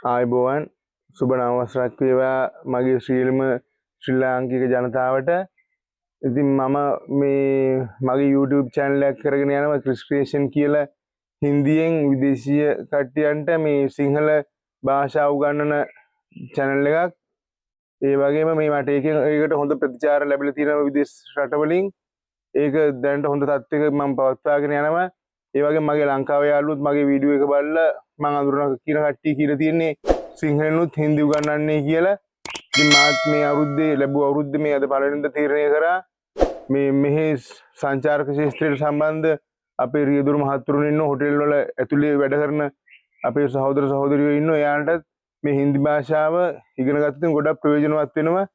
ආයුබෝවන්, සුබ නව වසරක් වේවා මගේ සියලුම ශ්‍රී ලාංකික ජනතාවට. ඉතින් මම මේ මගේ YouTube channel එකක් කරගෙන යනවා ක්‍රිස් ක්‍රියේෂන් කියලා. හින්දියෙන් විදේශීය කට්ටියන්ට මේ සිංහල භාෂාව උගන්වන channel එකක්. ඒ වගේම මේ මට ඒකෙන් ඒකට හොඳ ප්‍රතිචාර ලැබිලා තියෙනවා විදේශ රටවලින්. ඒක දැනට හොඳ තත්ත්වයක මම පවත්වාගෙන යනවා. ඒ වගේම මගේ ලංකාවේ යාළුවොත් මගේ වීඩියෝ එක බලලා, මං අඳුරන කියන කට්ටිය කියලා තියෙන්නේ සිංහලෙනුත් හින්දි උගන්වන්නේ කියලා. ඉතින් මාත් මේ අවුරුද්දේ, ලැබුව අවුරුද්දේ, මේ අද පළවෙනිදා තීරණය කරා මේ මෙහි සංචාරක ක්ෂේත්‍රයට සම්බන්ධ අපේ රියදුරු මහත්තුරුන් ඉන්න, හොටෙල් වල ඇතුලේ වැඩ කරන අපේ සහෝදර සහෝදරියෝ ඉන්න, එයාලටත් මේ හින්දි භාෂාව ඉගෙන ගත්තොත් ගොඩක් ප්‍රයෝජනවත් වෙනවා.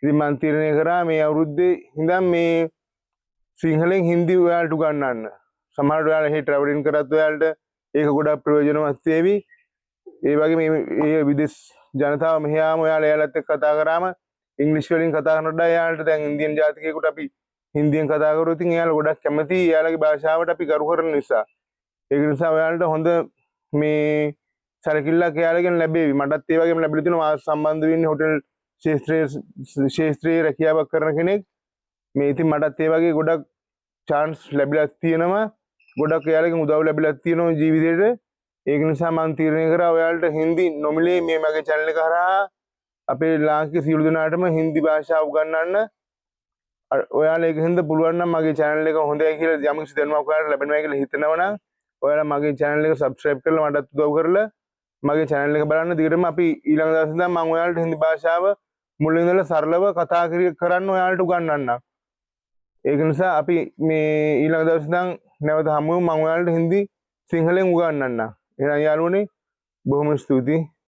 ඉතින් මං තීරණය කරා මේ අවුරුද්දේ ඉඳන් මේ සිංහලෙන් හින්දි ඔයාලට උගන්වන්න. සමහරවිට ඔයාලා එහෙ ට්‍රැවලින් කරත් ඔයාලට ඒක ගොඩක් ප්‍රයෝජනවත් වේවි. ඒ වගේ මේ ඒ විදේශ ජනතාව මෙහි ආවම ඔයාලා එයාලත් එක්ක කතා කරාම ඉංග්‍රීසි වලින් කතා කරනකොට වඩා එයාලට, දැන් ඉන්දියන් ජාතිකයෙකුට අපි හින්දියෙන් කතා කරොත් ඉතින් එයාලා ගොඩක් කැමතියි, එයාලගේ භාෂාවට අපි ගරු කරන නිසා. ඒක නිසා ඔයාලට හොඳ මේ සැලකිල්ලක් එයාලගෙන් ලැබේවි. මටත් ඒ වගේම ලැබිලා තියෙනවා. මා සම්බන්ධ වෙන්නේ හොටෙල් ක්ෂේත්‍රයේ රැකියාවක් කරන කෙනෙක්. මේ ඉතින් මටත් ඒ වගේ ගොඩක් චාන්ස් ලැබිලා තියෙනවා. ගොඩක් එයාලගෙන් උදව් ලැබිලා තියෙනවා ජීවිතේට. ඒක නිසා මං තීරණය කරා ඔයාලට හින්දි නොමිලේ මේ මගේ චැනල් එක හරහා අපේ ලාංකික සියලු දෙනාටම හින්දි භාෂාව උගන්වන්න. ඔයාලා ඒක හින්දා පුළුවන් නම්, මගේ චැනල් එක හොඳයි කියලා යම්කිසි දැනුමක් ඔයාලට ලැබෙනවා කියලා හිතනවා නම්, ඔයාලා මගේ චැනල් එක සබ්ස්ක්‍රයිබ් කරලා මටත් උදව් කරලා මගේ චැනල් එක බලන්න දිගටම. අපි ඊළඟ දවසේ ඉඳන් මං ඔයාලට හින්දි භාෂාව මුලින් ඉඳලා සරලව කතා කරන්න ඔයාලට උගන්වන්නම්. ඒක නිසා අපි මේ ඊළඟ දවසේ ඉඳන් නැවත හමු වෙමු. මං ඔයාලට හින්දි සිංහලෙන් උගන්වන්නම්. එහෙනම් යාළුවනේ, බොහොම ස්තුතියි.